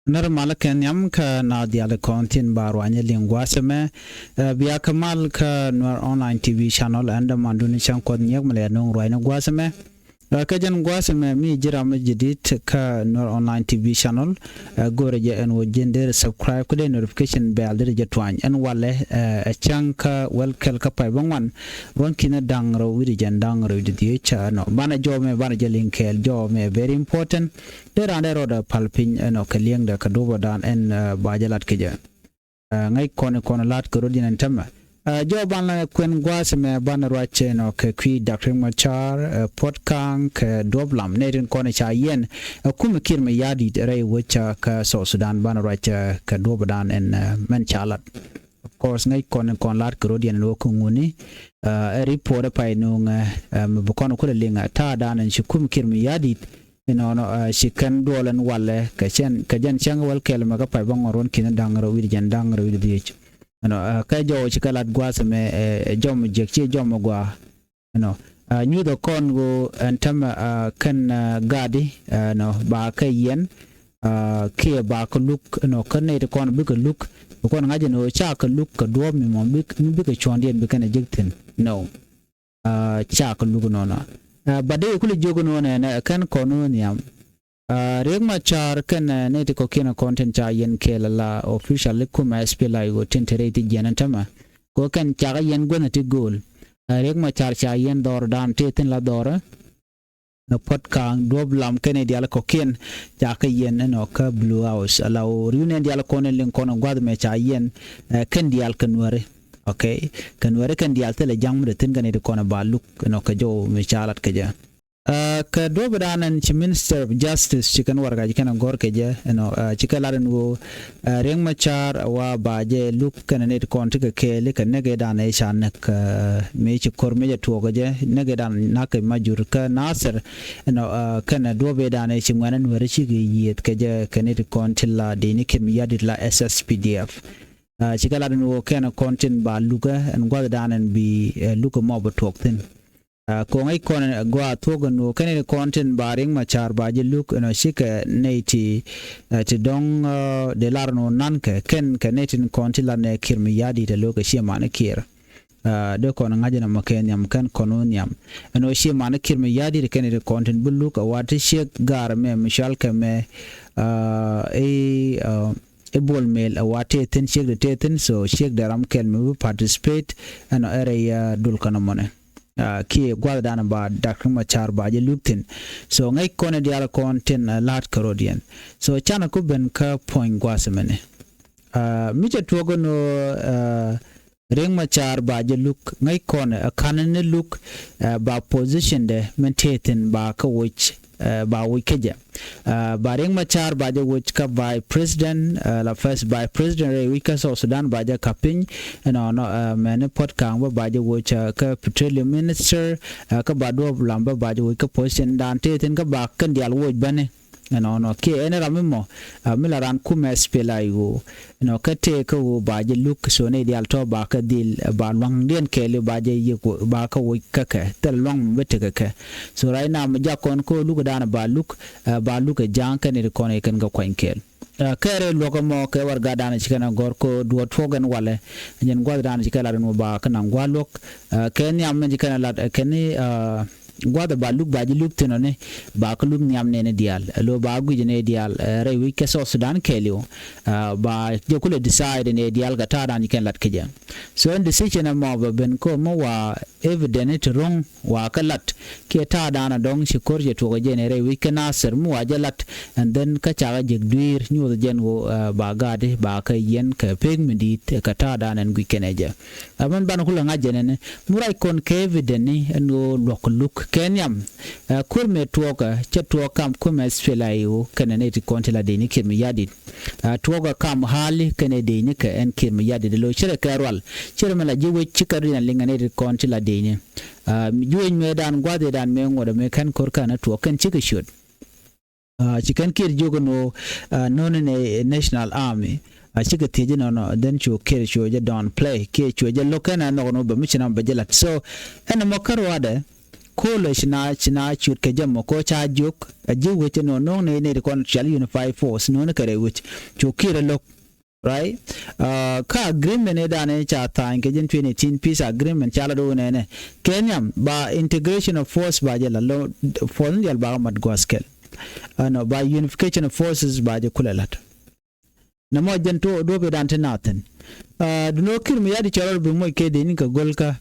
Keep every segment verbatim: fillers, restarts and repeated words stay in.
Nɛr malä kɛ nhiam kä naath diaal kɔn tin ba ruany liŋ gua̱a̱th ɛmɛ. Ɛ, bia kɛ mal kä Nuer Online T V channel, ɛn dämandun cäŋ Kuɔth Nyiek mi lɛ nuŋ ruany ni gua̱a̱th ɛmɛ. Ɛ, kä jɛn gua̱a̱th ɛmɛ mi ji̱ ram mi ji̱ di̱t kä Nuer Online T V channel. Ɛ, go̱rɛ jɛ ɛn wä ji̱n deri subscribe kä dee notification bell deri jɛ tuany. Ɛn walɛ, ɛ, ɛ cäŋ kä wäl kɛl kä pay bä ŋuan. Ruɔ̱n ki̱n da̱ŋ rɛw wi̱cdɛ jiɛn da̱ŋ rɛw wi̱cdɛ dhieec, ɛ, nɔ. Banɛ jɔw mɛ banɛ jɛ liŋ kɛɛl, jɔw mɛ very important. Dee raan dee rɔɔdɛ pal piny, ɛ, nɔ, kɛ li̱eŋdɛ kɛ duɔ̱pɔdan ɛn, ɛ, ba jɛ lat kɛ jɛ. Ɛ, ŋäc kɔn kɔn la̱t kɛ rɔ̱diɛn ɛn tämɛ. Ɛ, jɔw ban la kuɛn gua̱a̱th ɛmɛ banɛ ruac, ɛ, nɔ, kɛ kui̱ Dak Riek Machar, ɛ, Puɔt Ka̱a̱ŋ kɛ Duɔ̱p Lam. Nɛy tin kɔn ca yiɛn, ɛ, kumɛ Kiir Mayardit rɛy wec, ɛ, kä South Sudan banɛ ruac, ɛ, kɛ duɔ̱pɔdan ɛn, ɛ, mɛn ca lat. Of course, ŋäc kɔn kɔn la̱t kɛ rɔ̱diɛn ɛn wä kä ŋuni. Ɛ, ɛ report ɛ pay nuŋ, ɛ, ɛ, mi bi kɔn kulɛ liŋ, ɛ, ta̱a̱dan ɛn ci kumɛ Kiir Mayardit. Inɔnɔ, ɛ, ci kɛn duɔl ɛn walɛ kɛ cɛn, kɛ jɛn cäŋ wäl kɛl mɛ kä pay bä ŋuan ruɔ̱n ki̱n da̱ŋ rɛw wi̱cdɛ jiɛn da̱ŋ rɛw wi̱cdɛ dhieec. Ɛnɔ, ɛ, kä jɔw ci kɛ lat gua̱a̱th ɛmɛ, ɛ, ɛ jɔw mi jiäk ci jɔw mi gɔaa. Ɛnɔ, ɛ, nyuthɛ kɔn ɣöö ɛn tämɛ, ɛ, kɛn, ɛ, gaadi, ɛ, nɔ, ba kɛ yiɛn, ɛ, kiɛ ba kɛ luk, ɛnɔ, kä nɛy ti kɔn bikɛ luk, bi kɔn ŋa̱c ɛn ɣöö ca kɛ luk kɛ duɔ̱ɔ̱p mi mɔ bik, mi bikɛ cuɔ̱ndiɛn bi kɛn ɛ jek thi̱n. No. Ɛ, ca kɛ luk nɔnɔ. Ɛ, but dee kulɛ jiök nɔnɔ ɛn ɛ kɛn kɔn ɣöö nhiam. Ɛ, Riek Machar kɛn, ɛ, nɛy ti kɔ̱kiɛn kɔn tin ca yiɛn kɛɛl ala official i̱ kumɛ S P L A I O tin te rɛy ti jiɛn ɛn tämɛ. Kɛ ɣöö kɛn cakɛ yiɛn guänh ti gööl. Ɛ, Riek Machar ca yiɛn dhɔrdan tëë thi̱n la dhɔrä. Nɔ Puɔt Ka̱a̱ŋ, Duɔ̱p Lam kɛn nɛy diaal kɔ̱kiɛn ca kɛ yiɛn ɛnɔ kä Blue House. Ala ɣöö ri̱w nɛy diaal kɔn in liŋ kɔn gua̱th mɛ ca yiɛn, ɛ, kɛn diaal kɛ Nuääri. Okay. Kɛ Nuääri kɛn diaal thilɛ ja̱ŋ mi dee thi̱n kɛn nɛy ti kɔn ba luk ɛnɔ kɛ jɔw mi ca lat kɛ jɛ. Ɛ, kɛ duɔ̱pdan ɛn ci Minister of Justice ci kɛn warɛgak ci kɛn ɛ gɔ̱r kɛ jɛ, you know, ɛ, ci kɛ lat ɛn ɣöö, ɛ, Riek Machar ɛ wa ba jɛ luk kɛnɛ nɛy ti kɔn ti kɛ kɛɛli kɛ näk ëëdan ëë ca näk, ɛ, mëë ci ko̱r mëë jɛ tuɔɔk kɛ jɛ, näk ëëdan na̱k kɛ Majur kä Nasir, you know, ɛ, kɛnɛ duɔ̱p ëëdan ëë ci ŋuɛ̈nä Nuääri cikɛ yiëëth kɛ jɛ kɛ nɛy ti kɔn ti la dini Kiir Mayardit la S S P D F. Ɛ, ci kɛ lat ɛn ɣöö kɛnɛ kɔn tin ba lukä ɛn gua̱thdan ɛn bi, ɛ, luk ɛmɔ bi tuɔɔk thi̱n. Ɛ, kɔŋ i̱ kɔn ɛ gɔaa thuɔ̱k ɛn ɣöö kɛn i̱ kɔn tin ba Riek Machar ba ji̱ luk ɛnɔ cikɛ nɛy ti, ɛ, ti dɔ̱ŋ, ɛ, dee lar ɛn ɣöö nankɛ kɛn kɛ nɛy tin kɔn ti lat nɛ Kiir Mayardit ɛ lo̱kɛ ciɛ mani Kiir. Ɛ, dee kɔn ŋa̱c ɛn ɛmɔ kɛ nhiam kɛn kɔn wä nhiam. Ɛn ɣöö ciɛ mani Kiir Mayardit kɛn i̱ kɔn tin bi luk ɛ wa ti ciek gaar ɛmɛ mi cɔalkɛ mɛ, ɛ, i̱, ɛ, i̱ Bol Mel ɛ wa tëë thi̱n ciek dee tëë thi̱n, so ciek dee ram kɛl mi bi participate ɛnɔ ɛ rɛy, ɛ, dul kɛn ɛmɔnɛ. Ɛ, kiɛ gua̱thdan ba Dak Riek Machar ba jɛ luk thi̱n. So ŋäc kɔn diaal kɔn tin, ɛ, la̱t kɛ rɔ̱diɛn. So canɛ ku ben kä puɔ̱ny gua̱a̱th mɛnɛ. Ɛ, mi cɛ tuɔɔk ɛn ɣöö, ɛ, Riek Machar ba jɛ luk ŋäc kɔn ɛ ka̱n ni luk, ɛ, ba position dɛ min tëë thi̱n ba kä woc, ɛ, ba woc kä jɛ. Ɛ, ba Riek Machar ba jɛ woc kä vice president, ɛ, la first vice president rɛy wi̱c kä South Sudan ba jɛ ka̱p piny. Ɛnɔnɔ, ɛ, mɛni Puɔt Ka̱a̱ŋ bä ba jɛ woc, ɛ, kä petroleum minister, ɛ, kä ba Duɔ̱p Lam bä ba jɛ woc kä position dan tëë thi̱n kä ba kɛn diaal woc bäni. Ɛnɔnɔ kiɛ ɛn ram mi mɔ, ɛ, mi la raan kumɛ S P L A I O. Ɛnɔ kä tëë kä ɣöö ba jɛ luk so nɛy diaal tɔ̱ ba kä dhil, ɛ, ba lua̱ŋdiɛn kɛɛli ba jɛ yiëk wä, ba kä woc kä kɛ. Thil lua̱ŋ mi bä tekɛ kɛ. So right now mi jak kɔn kä lukdan ba luk, ɛ, ba luk ɛ ja̱a̱ŋ kɛn i̱ kɔn i̱ kɛn kɛ kuany kɛɛl. Ɛ, kɛɛrɛ luɔ̱k ɛmɔ kɛ warɛgakdan ci kɛn ɛ gɔ̱r kɛ duɔ̱ɔ̱r tuɔɔk ɛn walɛ. Jɛn gua̱thdan ci kɛ lat ɛn wä ba kɛ naŋ gua̱a̱r luɔ̱k. Ɛ, kɛ nhiam mɛn ci kɛn ɛ lat, ɛ, kɛn ni, ɛ, gua̱th ɛ ba luk ba ji̱ luk thi̱n ɔni ba kɛ luk nhiam nɛɛni diaal. Ɛ, lo̱ ba guic nɛɛni diaal, ɛ, rɛy wi̱c kɛ South Sudan kɛɛliw. Ɛ, ba jɛ kulɛ decide nɛɛni diaal kɛ ta̱a̱dan ci kɛn lat kɛ jɛ. So ɛn decision ɛmɔ bɛ ben kɛ mɔ wa evident ti ro̱ŋ wa kä lat kiɛ ta̱a̱dan a dɔ̱ŋ ci ko̱r jɛ tuɔk jɛ ni rɛy wi̱c kä Nasir mi wa jɛ lat. And then kä cakɛ jek dui̱i̱r nyuɔth jɛn ɣöö, ɛ, ba ga̱a̱di ba kä yɛn kɛ pek mi di̱i̱t kɛ ta̱a̱dan ɛn guic kɛnɛ jɛ. Ɛ, mɛn banɛ kulɛ ŋa̱c jɛ nɛnɛ mi ruac kɔn kɛ evident ni ɛn ɣöö luɔ̱k luk kɛ nhiam. Ɛ, ko̱r mëë tuɔɔkä cɛ tuɔɔk kam kumɛ S P L A I O kɛnɛ nɛy ti kɔn ti la dee ni Kiir Mayardit. Ɛ, tuɔɔkä kam hali kɛnɛ dee ni kɛ ɛn Kiir Mayardit lo̱ cɛ rɛ kɛ rual. Cɛ rɛ mɛ la ji̱ wec ci kɛ riɛn liŋɛ nɛy ti kɔn ti la dee ni. Ɛ, ji̱ wec mëëdan gua̱thidan mëë ŋuɔ̱t mëë kɛn ko̱r kɛn ɛ tuɔɔk kɛn cikɛ ciöt. Ɛ, ci kɛn Kiir jiök ɛn ɣöö, ɛ, no̱o̱ni ni National Army. Ɛ, cikɛ thiec ɛnɔnɔ, then cu Kiir cu jɛ downplay kiɛ cu jɛ lo̱k kɛn ɛ nhɔk ɛn ɣöö bɛ mi ci nɔmɔ bɛ jɛ la̱t. So ɛn ɛmɔ kä ruaadɛ, ko̱o̱lɛ ci na ci na ciöt kɛ jɛ mɔ ko̱ ca jiök a ji̱ wec ɛn ɣöö no̱o̱ŋ nɛy nɛy ti kɔn cɔal unified force no̱o̱ŋ ni kɛ rɛy wec. Cu Kiir ɛ lo̱k, right? Kä agreement ëëdan ëë ca tha̱a̱ny kɛ jɛn twenty eighteen peace agreement ca la do̱o̱ nɛnɛ kɛ nhiam ba integration of force ba jɛ la lo̱ force ni dial ba kä mat gua̱a̱th kɛl. Ɛnɔ ba unification of forces ba jɛ kulɛ la̱t. Nɛ mɔ jɛn tuɔɔk duɔ̱ɔ̱p idan ti naathin. Duundɛ ɣöö Kiir Mayardit cɛ rɔɔd bi moc kɛ dee ni kɛ go̱l kä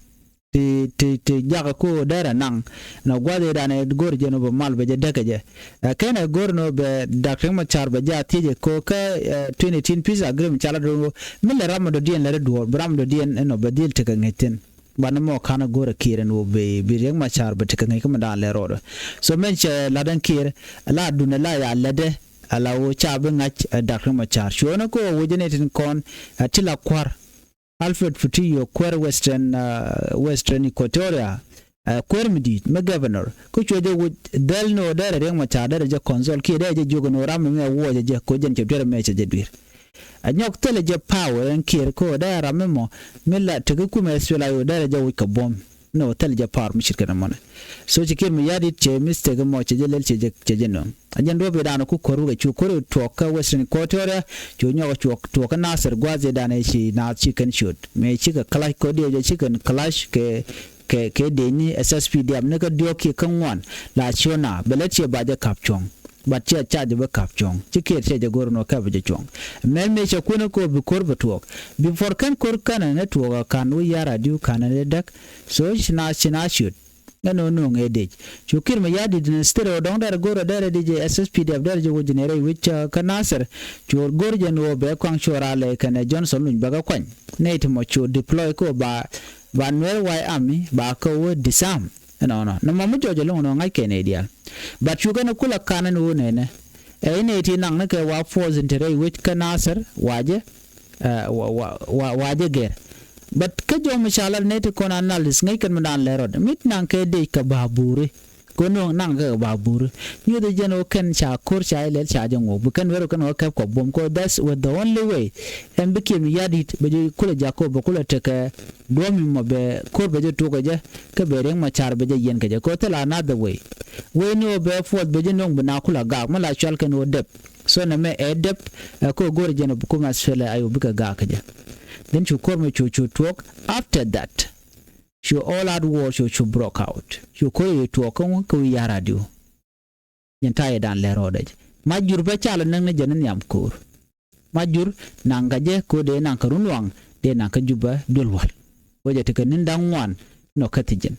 ti ti ti jakä ko dɛrɛ naŋ. Nɛ gua̱th idan ɛ go̱r jɛn ɣöö bɛ mal bɛ jɛ däkä jɛ. Ɛ kɛn ɛ go̱r nɔ bɛ Dak Riek Machar bɛ jɛ a thiecɛ ko kä twenty eighteen peace agreement ca la do̱r ɣöö mi lɛ ram mi dɔ̱diɛn lɛ ri duɔ̱ɔ̱r bi ram mi dɔ̱diɛn ɛnɔ bɛ dhil tekɛ ŋäc thi̱n. Banɛ mɔ ka̱n a go̱rɛ Kiir ɛn ɣöö bi bi Riek Machar bɛ tekɛ ŋäc kä mi da̱a̱n lɛ rɔɔdɛ. So mɛn cɛ lat ɛn Kiir la duundɛ la ya lätdɛ. Ala ɣöö ca bi ŋa̱c ɛ Dak Riek Machar cuɔ̱ɔ̱nɛ kɛ ɣöö wecɛ nɛy tin kɔn ɛ ti la kua̱r. Alfred Futuyo kuäär Western, Western Equatoria, ɛ kuäär mi di̱i̱t mi governor kä cuɛ jɛ wec dhɛl ni ɣöö dɛrɛ Riek Machar dɛrɛ jɛ consult kiɛ dɛrɛ jɛ jiök ɛn ɣöö ram mi mɛ wuɔcɛ jɛ ko jɛn cɛ duer ɛmɛ cɛ jɛ duer. Ɛ nyɔk thilɛ jɛ power ɛn Kiir kä ɣöö dɛrɛ ram mi mɔ mi la tekɛ kumɛ SPLA-IO dɛrɛ jɛ wec kɛ buɔ̱m. Ni ɣöö thilɛ jɛ power mi ce̱tkɛ ni mɔnɛ. So ci Kiir Mayardit cɛ mistake mɔ cɛ jɛ lɛl cɛ jɛ cɛ jɛ nöŋ. A jɛn duɔ̱ɔ̱p idan ku ko̱r wä kɛ cu ko̱r tuɔɔk kä Western Equatoria cu nyɔk cuɔk tuɔɔk kä Nasir gua̱a̱th idan ɛ ci naath ci kɛn ciöt mëë cikɛ clash kɔ diɛw jɛ ci kɛn clash kɛ kɛ kɛ dee ni SSPDF ni kä diɔ̱k kiɛ kä ŋuan la ciö na bɛ lät ciɛ ba jɛ ka̱p cuɔ̱ŋ. But ciɛ ca jɛ bä ka̱p cuɔ̱ŋ ci Kiir ciɛ jɛ go̱r nɔ kɛp jɛ cuɔ̱ŋ. Mɛn mëë cɛ kuäär ni ko̱r bi ko̱r bɛ tuɔɔk. Before kɛn ko̱r kɛn ni tuɔɔk a ka̱n wi̱i̱ ya̱r a diu ka̱n ni däk. So ci na ci na ciöt. Ɛn ɣöö nööŋ ëë dec cu Kiir Mayardit ni state ɣöö dɔ̱ŋ dɛrɛ go̱r ɣöö dɛrɛ dec ɛ SSPDF dɛrɛ jɛ wec nɛ rɛy wec kä Nasir. Cu go̱r jɛn ɣöö bɛ kɔaŋ cu ralɛ kɛnɛ Johnson Luny bɛ kɛ kuany nɛy ti mɔ cu deploy kä ɣöö ba ba Nuer White Army ba kä wä disarm. Ɛnɔnɔ ni mɔ mi jɔc ɛlɔ̱ŋ nɔ ŋa̱c kɛ nɛy diaal. But cu kɛn kulɛ kan ɛn ɣöö nɛnɛ ɛ inɛy ti naŋ ni kɛ wa force in te rɛy wec kä Nasir wa jɛ wa wa wa jɛ gɛr. But kä jɔw mi ca lat nɛy ti kɔn analysis ŋäc kɛn mi daan lɛ rɔt mit naŋ kɛ dec kɛ ba buri. Kɛ nuɔ̱ŋ naŋ kɛ ba buri nyuth jɛn ɣöö kɛn ca ko̱r ca ilɛl ca jɛ ŋuɔk bi kɛn wɛr kɛn ɣöö kɛp kɔ buɔ̱m kɛ that's was the only way. Ɛn bi Kiir Mayardit bɛ jɛ kulɛ jak kɔ bɛ kulɛ tekɛ duɔ̱ɔ̱m mi mɔ bɛ ko̱r bɛ jɛ tuɔk kɛ jɛ kɛ bɛ Riek Machar bɛ jɛ yiɛn kɛ jɛ kɛ thil another way. Way ni ɣöö bɛ force bɛ jɛ nöŋ bi na kulɛ gak mi la cual kɛn ɣöö dep. So nɛ mɛ ɛ dep ɛ kɛ ɣöö go̱r jɛn ɛ bi kum SPLA-IO bikɛ gak kɛ jɛ. Then cu ko̱r mi cu cu tuɔk. After that cu all out war cu cu broke out cu ko̱r i̱ tuɔk kä ŋu kä wi̱i̱ ya̱r a diu. Jɛn ta̱yɛ dan lɛ rɔɔdɛ jɛ ma jur bä cal näk ni jɛ ni nhiam ko̱r. Ma jur naŋ kä jɛ ko̱ dee naŋ kä run waŋ dee naŋ kä Jubä duel wal. Wecɛ ti kä ni̱n da̱ŋ ŋuan nɔ kä thi̱ji̱n.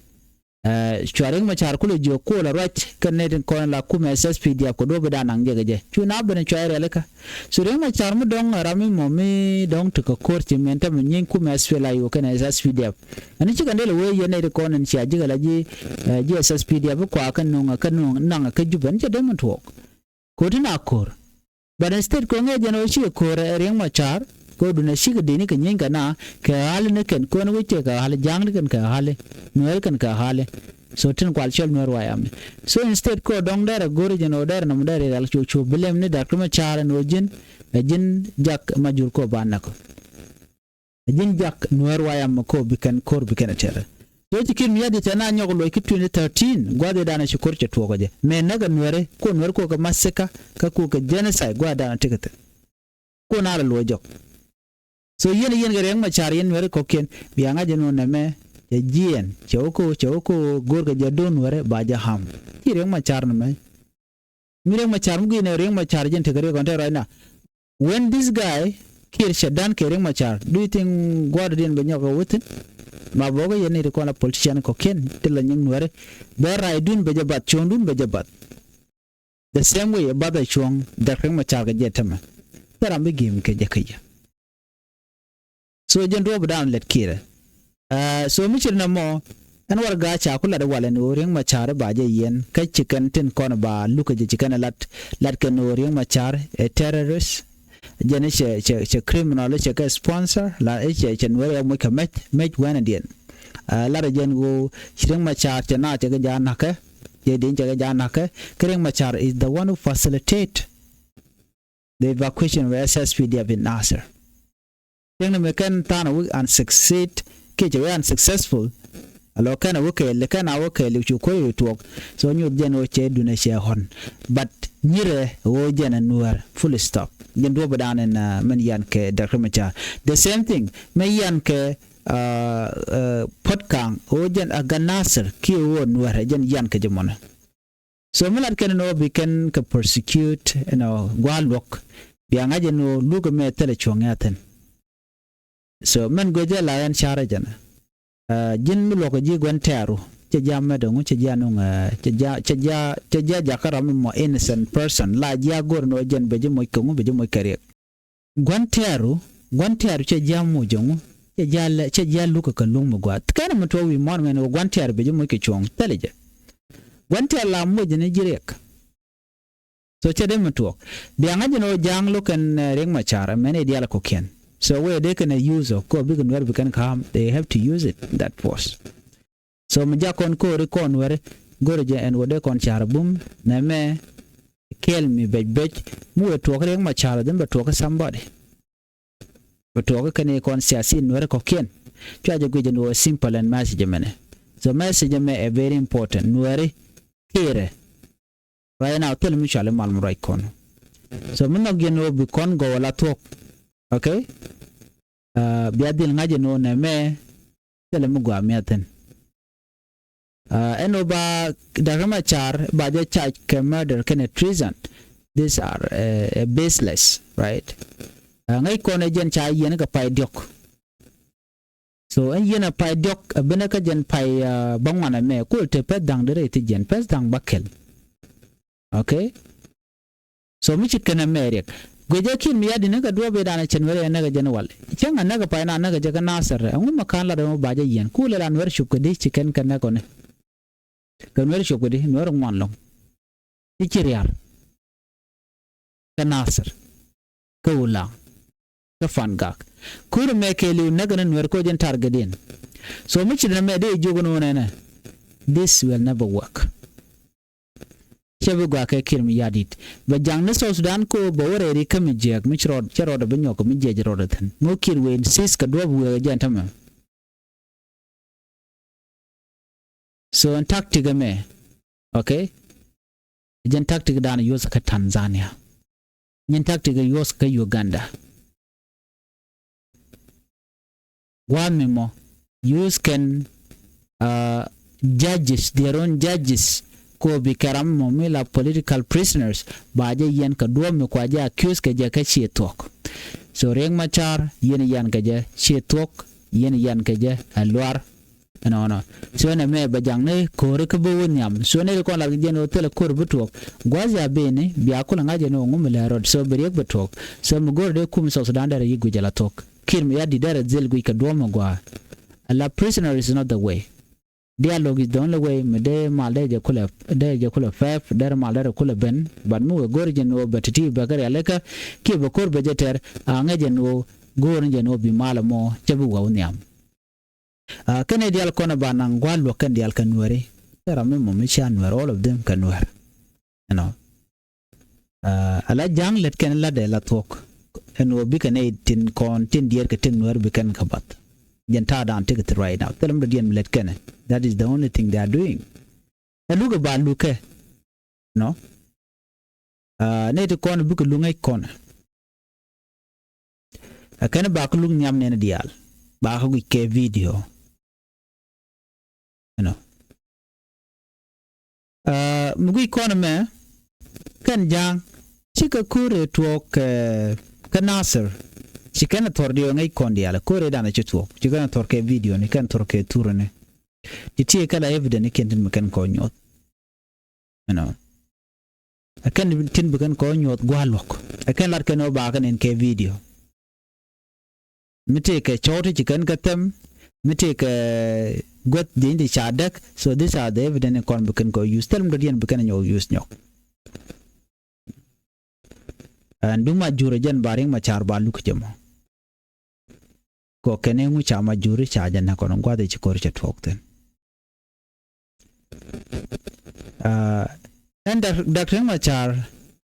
Cua Riek Machar kulɛ jiök kuɔl a ruac kä nɛy tin kɔn la kumɛ SSPDF kɛ duɔ̱ɔ̱p idan naŋ jɛ kɛ jɛ cu na ben cua rialikä. So Riek Machar mi dɔ̱ŋ ram mi mɔ mi dɔ̱ŋ ti kä ko̱r ci mɛn tämɛ nyieeny kumɛ SPLA-IO kɛnɛ SSPDF. Ɛn cikɛ ndel wee yɛn nɛy ti kɔn in cia ji̱ kɛ la ji̱ ji̱ SSPDF bi kua kä nuŋ kä nuŋ naŋ kä Jubä ɛn cɛ dee min tuɔɔk. Ko̱ ti na ko̱r. But instead kɛ ŋäc jɛn ɣöö cikɛ ko̱r ɛ Riek Machar kɛ ɣöö dun ɛ cikɛ dee ni kɛ nyieeny kɛ na kɛ ɣa̱li ni kɛn kɔn wi̱c cɛ kɛ ɣa̱li ja̱a̱ŋ ni kɛn kɛ ɣa̱li nuɛɛri kɛn kɛ ɣa̱li. So tin kual cɔl Nuɛɛr White Army. So instead kɛ ɣöö dɔ̱ŋ dɛrɛ go̱ri jɛn ɣöö dɛrɛ nɔm dɛrɛ rial cu cu bi lɛm ni Dak Riek Machar ɛn ɣöö ji̱n ɛ ji̱n jak ma jur kɛ ɣöö ba näk. Ji̱n jak Nuɛɛr White Army kɔ bi kɛn ko̱r bi kɛn a tɛrɛ. Tëë ci Kiir Mayardit tɛn a nyɔk luɔc ki twenty thirteen gua̱dhi danɛ ci ko̱r cɛ tuɔɔk kɛ jɛ mɛ näk ɛ Nuɛɛri kuɔ Nuɛɛri kuɔ kɛ massacre kä kuɔ kɛ genocide gua̱dhi danɛ tekɛ thi̱n. Kuɔ na rɛ luɔc jɔk. So yɛn yɛn kɛ Riek Machar yɛn Nuɛɛri kɔ̱kiɛn bia ŋa̱c ɛn ɣöö nɛmɛ cɛ jiɛɛn cɛ wä ko̱ cɛ wä ko̱ go̱r kɛ jɛ do̱n Nuɛɛri ba jɛ ham. Ci Riek Machar nɛmɛ mi Riek Machar mi gui̱n ɛ Riek Machar jɛn tekɛ Riek kɔn tɛ ruacna. When this guy Kiir cɛ dan kɛ Riek Machar, do you think gua̱a̱r diɛn bɛ nyɔk ɛ wä thi̱n? Ma bɔk ɛ yɛn ni ri kɔn la politician kɔ̱kiɛn ti la nyiŋ Nuɛɛri bɛ raydun bɛ jɛ bath cuɔ̱ŋdun bɛ jɛ bath. The same way ɛ bath ɛ cuɔ̱ŋ dɛk Riek Machar kɛ jɛ tämɛ. Thil ram bi gi̱i̱m kɛ jɛ kä yɛ. So jɛn duɔ̱ɔ̱p dan lɛt Kiir. So mi cir nɔmɔ ɛn warɛga ca ku lat wal ɛn ɣöö Riek Machar ba jɛ yiɛn kä ci kɛn tin kɔn ba lukɛ jɛ ci kɛn lat lat kɛn ɣöö Riek Machar ɛ terrorist. Jɛn cɛ cɛ cɛ criminal cɛ kɛ sponsor la cɛ cɛ Nuɛɛr ɛ moc kɛ mɛc mɛc wɛnɛ diɛn. Lat jɛn ɣöö ci Riek Machar cɛ na cɛ kɛ ja na̱kɛ cɛ diɛn cɛ kɛ ja na̱kɛ. Kä Riek Machar is the one who facilitate the evacuation of SSPDF in Nasir. Tiɛŋni mi kɛn tha̱a̱n a wi̱i̱ unsucceed kiɛ cɛ wi̱i̱ unsuccessful. Alɔ kɛn a wä kɛɛl, kɛn a wä kɛɛl cu kuäär tuɔɔk. So nyuth jɛn ɣöö cɛ dun ɛ cɛ ɣɔn. But nyirɛ ɣöö jɛn ɛ Nuäär, full stop. Jɛn duɔ̱ɔ̱p dan ɛn, ah, mɛn yan kɛ Doctor Machar. The same thing, mɛ yan kɛ, ah, ah, Puot Kaŋ, ɣöö jɛn a Gat Nasir, kiɛ ɣöö Nuäär, jɛn yan kɛ jɛ mɔnɛ. So mi lat kɛn ni ɣöö bi kɛn kɛ prosecute, you know, gua̱a̱ luɔ̱k. Bia ŋa̱c ɛn ɣöö luk ɛmɛ thilɛ cuɔ̱ŋ ɛ thi̱n. So mɛn guic jɛ la ɛn carɛ jɛn. Ah, ji̱n mi luɔk ji̱ gua̱n tɛɛru. Cɛ ji̱ a mɛt ɛŋu, cɛ ji̱ a nuŋ, ah, cɛ ji̱ a, cɛ ji̱ a, cɛ ji̱ a jakä ram mɔ innocent person. La ji̱ a go̱r ni ɣöö jɛn bɛ ji̱ moc kɛ ŋu, bɛ ji̱ moc kɛ riɛk. Gua̱n tɛɛru, gua̱n tɛɛru cɛ ji̱ a moc ɛŋu, cɛ ji̱ a lɛ, cɛ ji̱ a luk kɛ luŋ mi gua̱a̱th. Kɛn mi tuɔɔk wi̱i̱ muɔ̱ɔ̱n mɛn ɣöö gua̱n tɛɛru bɛ ji̱ moc kɛ cuɔ̱ŋ, thilɛ jɛ. Gua̱n tɛɛru la moc ni ji̱ riɛk. So cɛ dee mi tuɔɔk. Bia ŋa̱c ɛn ɣöö ja̱a̱ŋ lo̱k kɛn, eh, Riek Machar, mɛn i̱ diaal kɔ̱kiɛn. So wee dee kɛn ɛ use ɔ, kɔ bikɛ Nuɛr bi kɛn ka̱a̱m, they have to use it, that force. So mi jak kɔn ko̱ri kɔn Nuɛri, go̱ri jɛ ɛn wä dee kɔn ca̱r bum, nɛmɛ, kɛɛl mi bec bec, mi wee tuɔɔk Riek Machar, dhin bɛ tuɔɔk somebody. Bɛ tuɔɔk kɛn i̱ kɔn siasi Nuɛri kɔ̱kiɛn. Cua jɛ guic ɛn wä simple and message mɛnɛ. So message mɛ ɛ very important. Nuɛri, kiɛrɛ. Right now, thilɛ mi cuali mal mi ruac kɔn. So mi nhɔk jɛn ɣöö bi kɔn gɔw ala thuɔ̱k. Okay? Ah, bia dhil ŋa̱c jɛn ɣöö nɛmɛ thilɛ mi gɔaa mia̱thi̱n. Ah, ɛn ɣöö ba Doctor Machar ba jɛ charge kɛ murder kɛnɛ treason. These are, eh, eh, baseless, right? Ah, ŋäc kɔn ɛ jɛn ca yiɛn kɛ pay diɔ̱k. So ɛn yiɛn a pay diɔ̱k a benɛ kä jɛn pay, ah, bä ŋuan ɛmɛ kul te pɛth da̱ŋ di rɛy ti jɛn pɛth da̱ŋ bä kɛl. Okay? So mi cit kɛn ɛmɛ riɛk. Guic jɛ Kiir Mayardit ni kɛ duɔ̱ɔ̱p i̱ danɛ cɛ Nuɛr yɛ näk ɛ jɛn wal. Cäŋ a näk ɛ pay na näk ɛ jɛ kä Nasir. Ɛŋu mɛ ka̱n lat ɛmɔ ba jɛ yiɛn. Kul ɛ la Nuɛr cop kɛ di ci kɛn kɛ näk ɔni. Kɛ Nuɛr cop kɛ di, Nuɛr ŋuan lɔ̱ŋ. Ci ci riar. Kä Nasir. Kä Ulaŋ. Kä Pangak. Kuri mɛ kɛɛliw näk ni Nuɛr kä jɛn target in. So mi ci dɛn mɛ dee jiök ni wä nɛnɛ. This will never work. Cɛ bi gɔaa kɛ Kiir Mayardit. Bɛ jaŋ ni South Sudan ko bɛ wä rɛɛri kä mi jiɛk mi ci rɔɔd, cɛ rɔɔd bi nyɔk mi jiɛc rɔɔd thi̱n. Ŋɔ Kiir wee insist kɛ duɔ̱ɔ̱p wee jɛn tämɛ. So ɛn tactic ɛmɛ, okay? Jɛn tactic dan use kä Tanzania. Jɛn tactic use kä Uganda. Gua̱a̱th mi mɔ use kɛn, uh, judges, their own judges. Ko bi kɛ ram mɔ mi la political prisoners ba jɛ yɛn kɛ duɔ̱ɔ̱p mi kua jɛ accuse kɛ jɛ kä ciɛ thuɔ̱k. So Riek Machar yɛn yan kɛ jɛ ciɛ thuɔ̱k, yɛn yan kɛ jɛ a luar. Ɛnɔnɔ. So nɛmɛ bɛ jaŋ ni ko̱ri kä bi wä nhiam. So ni ri kɔn lat kɛ jɛn ɣöö thilɛ ko̱ri bi tuɔɔk. Gua̱th ya beni bia kulɛ ŋa̱c jɛn ɣöö ŋu mi lɛ rɔt. So bi Riek bi tuɔɔk. So mi go̱r dee kum South Sudan derɛ yi guic ala thuɔ̱k. Kiir Mayardit derɛ dhil guic kɛ duɔ̱ɔ̱p mi gɔaa. Ala prisoner is not the way. Dialogue is the only way. Mi dee mal derɛ jɛ kulɛ, derɛ jɛ kulɛ pɛp, derɛ mal derɛ kulɛ ben. But mi wee go̱r jɛn ɣöö bɛ ti̱ti̱ bɛ kɛ rialikä kiɛ bɛ ko̱r bɛ jɛ tɛr. A ŋäc jɛn ɣöö go̱r ni jɛn ɣöö bi mal ɛmɔ cɛ bi wä wä nhiam. Ah, kɛn i̱ diaal kɔn ɛ ba naŋ gua̱a̱th luɔ̱k kɛn diaal kɛ Nuɛri. Kɛ ram mi mɔ mi cia Nuɛr, all of them kɛ Nuɛr. You know. Ah, ala ja̱a̱ŋ lät kɛn latdɛ la thuɔ̱k. Ɛn ɣöö bikɛ nɛy tin kɔn tin diɛɛr kɛ tin Nuɛr bi kɛn kɛ bath. Jɛn ta̱a̱ da̱a̱n tekɛ thi right now. Thilɛ mi dɔ̱diɛn mi lät kɛnɛ. That is the only thing they are doing. Ɛ lukɛ ba lukɛ. Nɔ. Ah, nɛy ti kɔn bikɛ luŋ ŋäc kɔn. Ɛ kɛn ba kä luŋ nhiam nɛn diaal. Ba kä guic kɛ video. You know. Ah, mi guic kɔn mɛ kɛn ja̱a̱ŋ. Cikɛ ko̱r ɛ tuɔɔk kɛ, kɛ Nasir. Ci kɛn thɔr diɔ ŋäc kɔn diaal. Ko̱r ɛ danɛ ci tuɔɔk. Ci kɛn thɔr kɛ video ni, kɛn thɔr kɛ thur ni. Ti ti kɛ la evidence ni kɛn tin mi kɛn kɔ nyuɔth. You know. Ɛ kɛn tin bi kɛn kɔ nyuɔth gua̱a̱th luɔ̱k. Ɛ kɛn lat kɛn ɔ ba kɛn in kɛ video. Mi tëëkɛ cɔɔt ti ci kɛn kɛ thɛm, mi tëëkɛ guäth di̱ny ti ca däk. So these are the evidence in kɔn bi kɛn kɔ use. Thil mi dɔ̱diɛn bi kɛn nyɔk use nyɔk. Ɛn duŋ ma jurɛ jɛn ba Riek Machar ba luk jɛ mɔ. Kɔ kɛn iŋu ca ma juri ca jɛ nɛ kɔn gua̱th i̱ ci ko̱r cɛ tuɔɔk thi̱n. Ah, ɛn Dak-, Doctor Riek Machar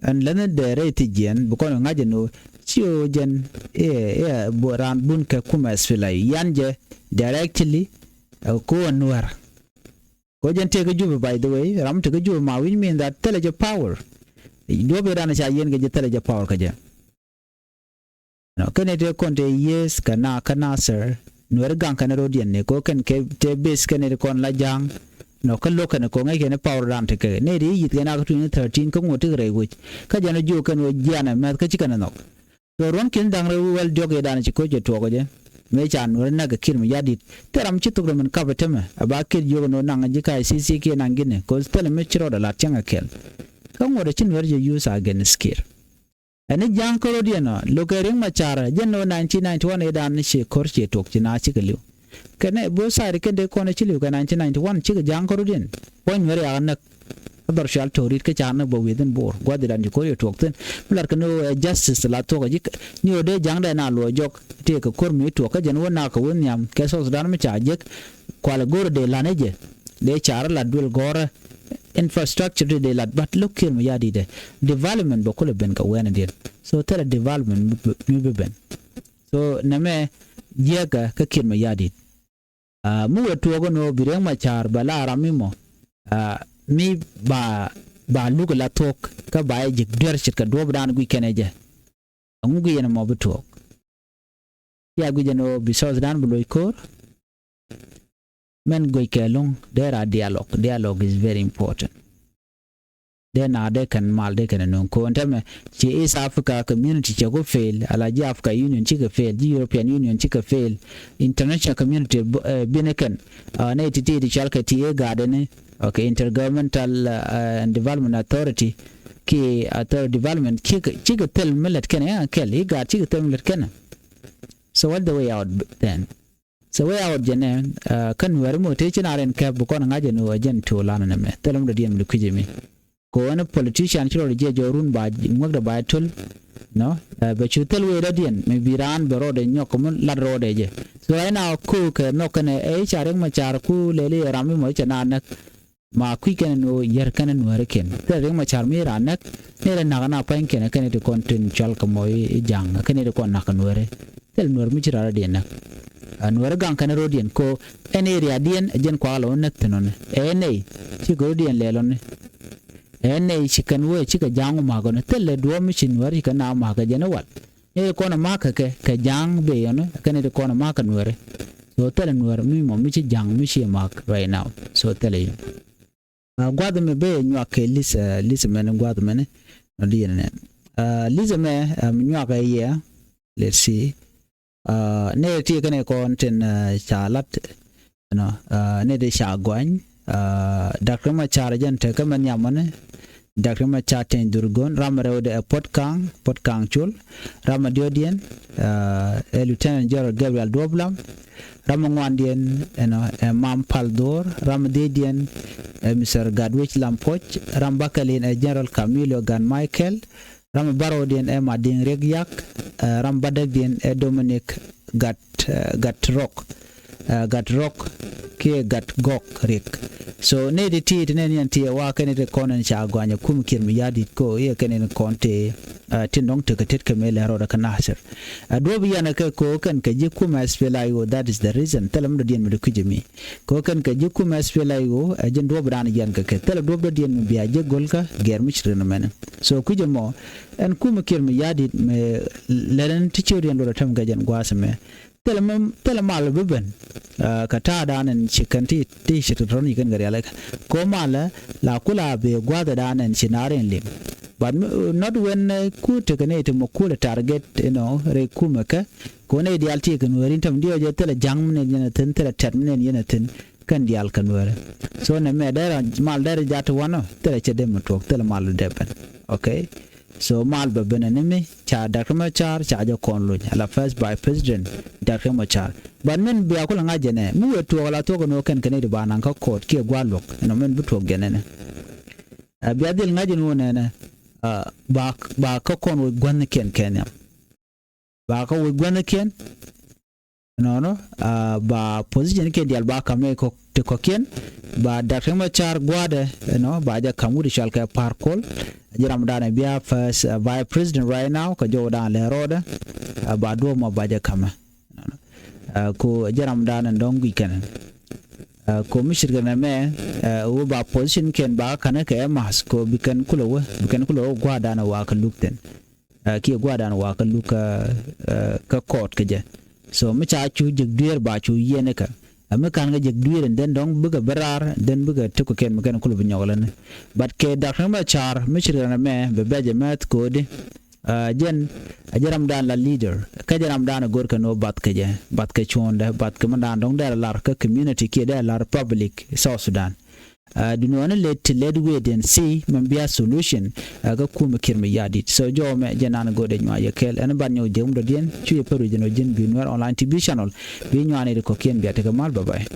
ɛn lɛnh dee rɛy thi jiɛn bi kɔn ŋa̱c ɛn ɣöö ci ɣöö jɛn i̱, i̱ bu raan bun kɛ kumɛ S P L A yan jɛ directly, eh, ko ɛ Nuɛr. Kɔ jɛn tëë kä Jubɛ, by the way, ram tëë kä Jubɛ ma, which mean that thilɛ jɛ power. Duɔ̱p ëëdan ca yiɛn kɛ jɛ, thilɛ jɛ power kä jɛ. Nɔ kɛn ɛ tëë kɔn tëë yieth kɛ na kä Nasir, Nuɛri gaŋ kɛn rɔ̱diɛn ni kɔ kɛn kɛ tëë base kɛn ɛ tëë kɔn la Ja̱a̱ŋ. Nɔ kä lo̱k kɛn kɔ ŋäc kɛn power dan tekɛ ni tëë yieth kɛn a kä twenty thirteen kä ŋuɔ̱t ti rɛy wec. Kä jɛn jiök kɛn wä jianɛ mɛth kä ci kɛn nhɔk. So ruɔ̱n ki̱n da̱ŋ rɛw wäl diɔ̱k ëëdan ci koc ɛ tuɔɔk ɛ jɛ. Mëë ca Nuɛri näk kɛ Kiir Mayardit, thil ram ci thok rɛ min kap ɛ tämɛ a ba Kiir jiök ɛn ɣöö naŋ ji̱ ka I C C kiɛ naŋ ji̱ ni, 'cause thilɛ mi ci rɔɔdɛ lat cäŋ ɛ kɛl. Kä ŋuɔ̱t ɛ ci Nuɛri jɛ use against Kiir. Ɛn ni Ja̱a̱ŋ kärɔ̱diɛn ɔ, lo̱kɛ Riek Machar jɛn ɣöö nineteen ninety-one ëëdan ci ko̱r ciɛ tuɔɔk ci na cikɛ li̱w. Kɛnɛ both side kɛn dee kɔn ci li̱w kɛ nineteen ninety-one cikɛ Ja̱a̱ŋ kärɔ̱diɛn. Puɔ̱ny Nuɛri a näk. Kä dhɔr cual Torit kä ca näk bä within Bor. Gua̱dhidan ci ko̱r yɛ tuɔɔk thi̱n. Mi lat kɛ ni ɣöö ɛ justice la thuɔ̱k ɛ ji̱ ni ɣöö dee Ja̱a̱ŋ dee na luɔɔ jɔk. Tëë kɛ ko̱r mi tuɔɔk kä jɛn wä nak kɛ wä nhiam kɛ South Sudan mi ca jek. Kualɛ go̱o̱rä dee la̱n ɛ jɛ. Dee car lat duël gɔ̱rä. Infrastructure ti dee lat, but lo̱k Kiir Mayardit ɛ. Development bɛ kulɛ ben kɛ wɛnɛ diɛn. So thilɛ development mi bi, mi bi ben. So nɛmɛ jiɛkɛ kä Kiir Mayardit. Ah, mi wee tuɔɔk ɛn ɣöö bi Riek Machar bɛ la ram mi mɔ. Ah, mi ba, ba luk la thuɔ̱k kä ba jɛ ji̱k duer ce̱tkɛ duɔ̱ɔ̱pdan guic kɛnɛ jɛ. Ɛŋu guic ɛn ɛmɔ bi tuɔɔk? Cia guic ɛn ɣöö bi South Sudan bi loc ko̱r. Mɛn guic kɛ lo̱ŋ dee ra dialogue. Dialogue is very important. Dee na dee kɛn mal dee kɛn nöŋ ko̱n tɛmɛ. Ci East Africa Community cɛ ku fail, ala ji̱ Africa Union cikɛ fail, ji̱ European Union cikɛ fail. International community, eh, binɛ kɛn. Ah, nɛ ti ti ti cɔal kɛ ti IGAD ni. Okay, Intergovernmental, eh, and Development Authority. Ki authority development cikɛ, cikɛ thil mi lät kɛn, ya kɛl, IGAD cikɛ thil mi lät kɛn. So what the way out then? So way out jɛnɛ, ah, kä Nuɛri mɔ tëë ci na rɛn kɛp bi kɔn ŋa̱c ɛn ɣöö jɛn to̱o̱l an ɛn ɛmɛ. Thil ɛmɛ dɔ̱diɛn mi di kui̱c ɛmi. Kɛ ɣöö ɛn politician ci rɔɔdɛ jiɛc jɔɔk run ba ŋuäk dɛ ba thöl. Nɔ, ah, bɛ cu thil wee dɔ̱diɛn mi bi raan bɛ rɔɔdɛ nyɔk kɛ mun lat rɔɔdɛ jɛ. So ɛn a ko̱o̱k kɛ nhɔk kɛnɛ ɛ i̱ ca Riek Machar ku lɛli ɛ ram mi mɔ i̱ cɛ na näk. Ma kui̱c kɛn ni ɣöö yär kɛn ni Nuäärikiɛn. Thilɛ Riek Machar mi raan näk, ni rɛ nak na pa̱ny kɛn kɛn ti kɔn tin cɔal kɛ mɔ i̱ Ja̱a̱ŋ, kɛn ti kɔn nak kɛ Nuääri. Thilɛ Nuäär mi ci raan rɔ̱diɛn näk. A Nuääri gaŋ kɛn rɔ̱diɛn ko ɛn area diɛn ɛ jɛn kuak lɔ näk thi̱n ɔni. Ɛ nɛy ci kɛ rɔ̱diɛn lɛl ɔni. Ɛ nɛy ci kɛn wee ci kɛ Ja̱a̱ŋ wä ma̱a̱k ɔni. Thilɛ duɔ̱ɔ̱p mi ci Nuääri ci kɛn na ma̱a̱k kɛ jɛn i̱ wal. Ni ti kɔn a ma̱k kɛ kɛ, kɛ Ja̱a̱ŋ bey ɔni, kɛn ti kɔn a ma̱k kɛ Nuääri. So thilɛ Nuäär mi mɔ mi ci Ja̱a̱ŋ mi ci ma̱k right now. So thilɛ yi. A gua̱th mi bey nyuak kɛ list, eh, list mɛn gua̱th mɛn. Nɔ di yɛn nɛn. A list mɛ, eh, mi nyuak kɛ yɛ. Let's see. A nɛ ti kɛn kɔn tin, eh, ca lat. Nɔ, ah, ni di ca guany, ah, Dak Riek Machar jɛn tekä mɛ nhiamɔni. Dak Riek Machar teny dhurgon, ram rɛwdɛ ɛ Puɔt Kaŋ, Puɔt Kaŋ Col, ram diɔ̱diɛn, ah, ɛ Lieutenant General Gabriel Duɔp Lam, ram ŋuandiɛn, you know, ɛ Mam Pal Dhor, ram dhiecdiɛn, ɛ Mister Gatwec Lam Puɔc, ram bäkɛliɛn ɛ General Camilo Gat Michael, ram bärɔwdiɛn ɛ Madiŋ Riek Yak, ɛ ram bädäkdiɛn ɛ Dominic Gat, ɛ, Gat Rok, ɛ, Gat Rok kiɛ Gat Gɔk Riek. So nɛy ti ti ti nɛn yɛn ti ɛ wa kɛn ti kɔn ɛn ca gɔany ɛ kum Kiir Mayardit ko iɛ kɛn in kɔn ti, ɛ, ti nɔŋ tekɛ tet kɛ mëë lɛ rɔɔdɛ kä Nasir. Ɛ duɔ̱p yɛn ɛ kɛ ko kɛn kɛ ji̱ kum ɛ S P L A I O, that is the reason. Thilɛ mi dɔ̱diɛn mi di kui̱c ɛ mi. Kɛ ɣöö kɛn kɛ ji̱ kum S P L A I O, ɛ jɛn duɔ̱ɔ̱p dan jiɛn kɛ kɛ. Thilɛ duɔ̱ɔ̱p dɔ̱diɛn mi bia ji̱ go̱l kä gɛr mi ci rin mɛnɛ. So kui̱c ɛmɔ, ɛn kum Kiir Mayardit mɛ lɛrɛn ti ciötdiɛn luɔt ɛ tɛm kɛ jɛn gua̱a̱th ɛmɛ. Thilɛ mɛ, thilɛ mal bi ben. Ah, kɛ ta̱a̱ dan ɛn ci kɛn ti, ti ci rin rɔ̱n yi kɛn kɛ rial ɛ kɛ. Kɛ ɣöö malɛ, la kula bi gua̱a̱th ɛ dan ɛn ci naar in lim. But mi, not when, eh, ku tekɛ nɛy ti mɔ kulɛ target, you know, rɛy kumɛ kɛ. Kɛ ɣöö nɛy diaal ti kɛ Nuääri in tɛm diɔ̱ɔ̱c ɛ thilɛ Ja̱ŋ mi nɛn yɛn ɛ thi̱n, thilɛ Tɛt mi nɛn yɛn ɛ thi̱n. Kɛn diaal kɛ Nuääri. So nɛmɛ dɛrɛ mal dɛrɛ jat ti wanɔ, thilɛ cɛ dee mi tuɔɔk, thilɛ mal dee ben. Okay? So mal bɛ ben ɛ ni mi ca Dak Riek Machar ca jɛ kɔn luny. Ala first vice president Dak Riek Machar. But min bia kulɛ ŋa̱c jɛ nɛ, mi wee tuɔɔk la thuɔ̱k ɛn ɣöö kɛn kɛ nɛy ti ba naŋ kä court kiɛ gua̱a̱th luɔ̱k. Ɛnɔ min bi tuɔɔk jɛ nɛnɛ. Ɛ bia dhil ŋa̱c ɛn ɣöö nɛnɛ, ah, ba, ba kä kɔn wec gua̱thnikiɛn kɛ nhiam. Ba kä wec gua̱thnikiɛn. Nɔnɔ, ah, ba position kiɛn diaal ba ka̱m nɛy kɔk ti kɔ̱kiɛn. Ba Dak Riek Machar gua̱a̱dɛ, you know, ba jɛ ka̱m wut i̱ cɔal kɛ Par Kuol. Ji̱ ramdan ɛ bia first, ah, vice president right now, kɛ jɔwdan lɛ rɔɔdɛ. Ah, ba duɔ̱ɔ̱p mɔ ba jɛ ka̱mɛ. Nɔnɔ. Ah, ku ji̱ ramdan ɛn dɔ̱ŋ guic kɛnɛ. Ko mi cirkɛ nɛ mɛ wä ba position kɛn ba kä kɛn kɛ ɛ math ko bi kɛn kulɛ wä bi kɛn kulɛ wä gua̱a̱r danɛ wa kä luk thin. Kiɛ gua̱a̱r danɛ wa kä luk kä kä kɔɔt kä jɛ. So mi ca cu jek dueer ba cu yiɛn ikä. Ɛ mi kan kä jek dueer in den dɔ̱ŋ bikɛ bi raar den bikɛ tuk kɛ kɛn mi kɛn kulɛ bi nyɔk lä ni. But kɛ dak ni mɛ car mi cirkɛ nɛ mɛ bɛ bɛc ɛ mɛth ko̱o̱di. Jɛn a jɛ ramdan la leader kä jɛ ramdan a gor kɛ nɔ bath kɛ jɛ bath kɛ cuɔndɛ bath kɛ mɛndan dɔŋ dɛr a lar kä community kiɛ dɛr a lar public South Sudan. Duni wani led ti led wed in si mɛn bia solution kä kumɛ kir mi yadit. So jɔwɛ mɛ jɛ nan a gor dɛ nyua yɛ kɛl ɛn ban nyɔk jɛ mudɔ diɛn cu yɛ pɛr wi̱c jɛ nɔ ji̱n bi Nuer Online T V channel bi nyua ni ri kɔkiɛn bia tekɛ mal. Bye bye.